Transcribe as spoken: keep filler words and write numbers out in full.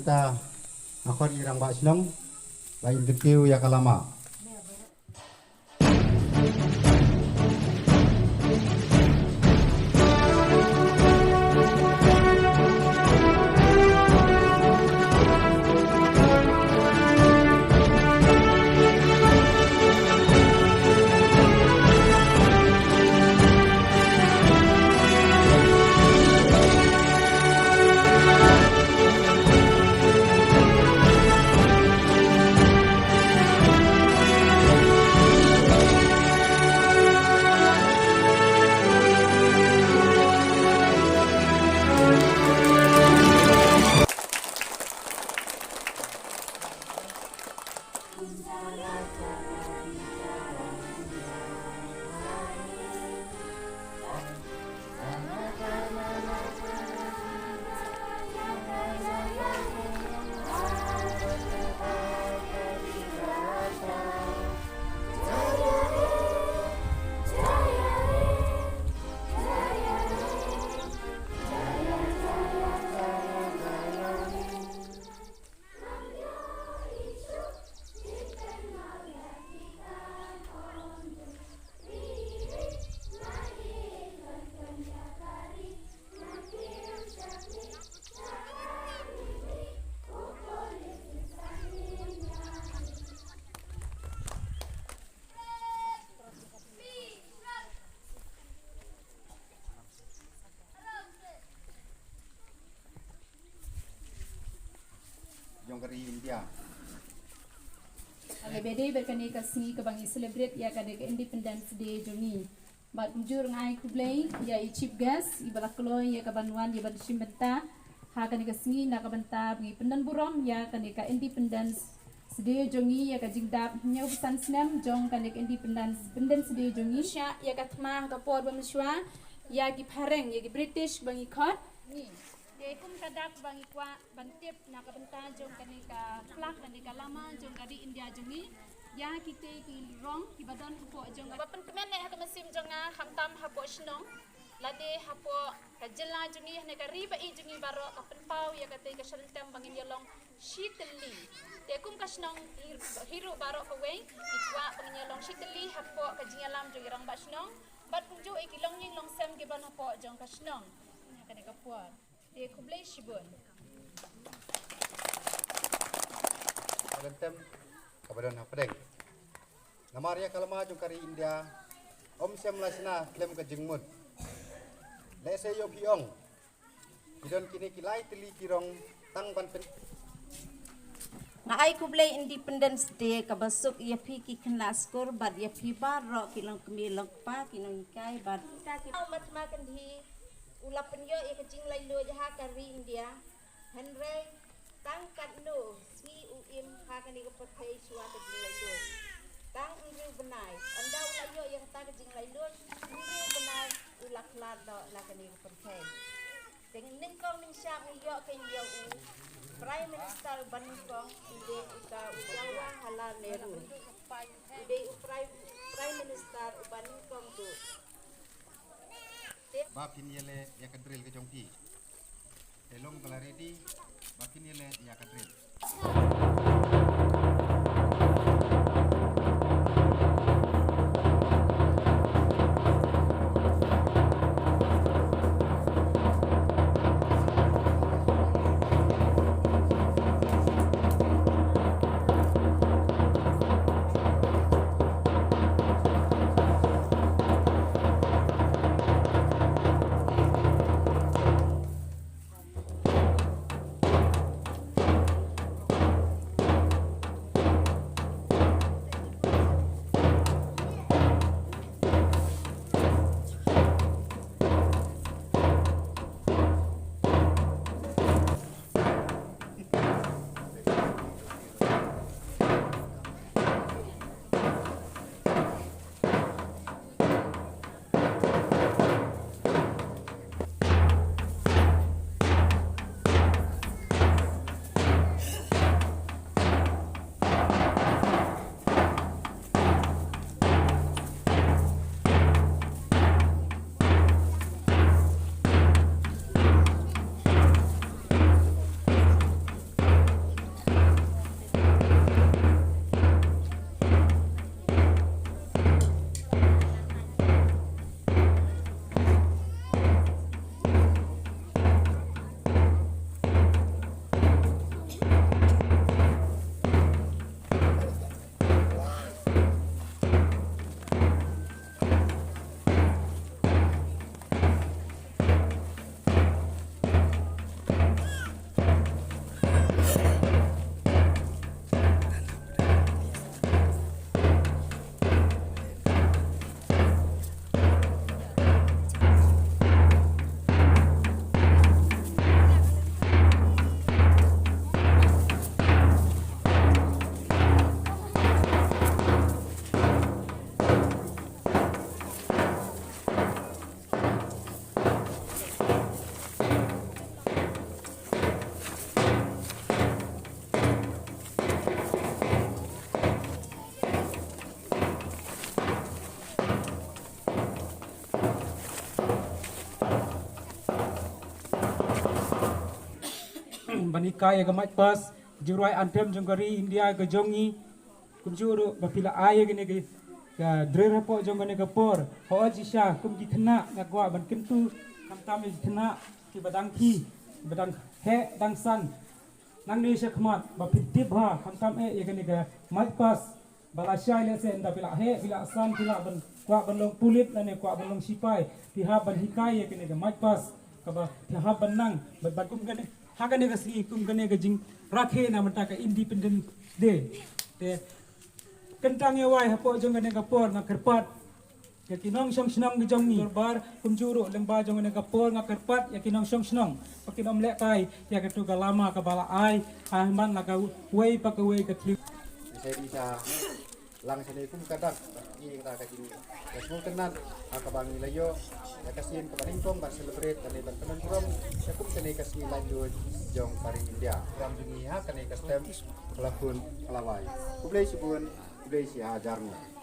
Ta, nga khot ïa i rangbah shnong ba in kyntiew ïa ka lama. Jong ka ri India. Nga la bad dei bad kane ka sngi kaba ngi celebrate ïa kane ka Independence Day jong ngi. Bad kumjuh nga ai khublei ïa i chief guest iba la kloi ïa ka ban wan ïa ban shim bynta ha kane ka sngi na ka bynta ba ngi pyndon burom ïa kane ka Independence Day jong ngi, ïa ka jingdap hynñiewphew san snem jong kane ka Independence, Independence Day jong ngi. Shah ïa ka thma ha ka por ba mynshuwa ïa ki phareng, ïa ki British ba ngi khot. Ngi. Te kum ka dak ba ngi kwah ban tip na ka bynta jong kane ka flag, kane ka lama jong ka ri India jong ngi. Ïa kitei ki rong kiba don hapoh jong nga. Ba pynkmen ne ha ka mynsiem jong nga, khamtam hapoh shnong, lane hapoh ka jylla jong ngi, hane ka ri ba ïeit jong ngi baroh, ka pynpaw ïa katei ka shah ryntem ba ngin ïalong shi tylli. Te kum ka shnong hi ruh, hi ruh baroh kawei, ngi kwah ba ngin ïalong shi tylli hapoh ka jingïalam jong i rangbah shnong. Bad kumjuh ïa ki longïing longsem kiba don hapoh jong ka shnong. Ha kane ka por. Te khublei shibun. Ka ryntem kaba don hapdeng. Namar ïa ka lama jong ka ri India, ym shym la shna khlem ka jingmut. Lehse ïoh phi ong, ki don kine ki lai tylli ki rong tang ban pyn- Nga ai khublei Independence Day kaba suk ïa phi ki khynnah skul bad ïa phi baroh ki longkmie longkpa ki nonghikai bad. Ka ki mat ma kan hi. U la pynïoh ïa ka jinglaitluid ha ka ri India. Hynrei tang katno sngi u im ha kane ka pyrthei shuwa ka jinglaitluid. Tang hynriew bnai. Ynda u la ïoh ïa kata ka jinglaitluid, hynriew bnai u la khlad noh na kane ka pyrthei. Te nyngkong nyngshah ngi ïoh kein ïa u Prime Minister uba nyngkong, u dei uta u Jawaharlal Nehru. U dei u Prime, Prime Minister uba nyngkong tu. Ba phin ïaleh ïa ka drill ka jong phi. Te long ba la ready ba phin ïaleh ïa ka drill. Ban hikai ïa ka March Past, jingrwai anthem jong ka ri India ka jong ngi. Kumjuh ruh ba phi la ai ïa kane ka, ka drer hapoh jong kane ka por. Hooid shisha kum ki khynnah nga kwah ban kyntu khamtam ïa ki khynnah kiba dang khih, kiba dang heh dang san. Nangne sha khmat ba phi tip ha khamtam eh ïa kane ka March Past. Ba lashai lehse ynda phi la heh, phi la san, phi lah ban kwah ban long pulit lane kwah ban long sipai, phi hap ban hikai ïa kane ka March Past. Kaba phi hap ban nang ban, ban kum kane, ha kane ka sngi kum kane ka jingrakhe na bynta ka Independence Day. Te kyntang ïa wai hapoh jong kane ka por nga kyrpad ïa ki nongshong shnong ki jong ngi dorbar, kumjuh ruh lyngba jong kane ka por nga kyrpad ïa ki nongshong shnong ba kin ym lehkai ïa katu ka lama kaba la ai ha man la kawei pa kawei ka thli. Sa di sa lang sene kum ka dak ba ngi kata ka jing ka sngewtynnat ha kaba ngi la ïoh ïa ka sien kaba nyngkong ban celebrate kane ban pynlong burom ïa kum kane ka sngi laitluid jong ka ri India. Ram jong ngi ha kane ka stem ka la khun ka la wai. Khublei shibun, khublei shihajar nguh.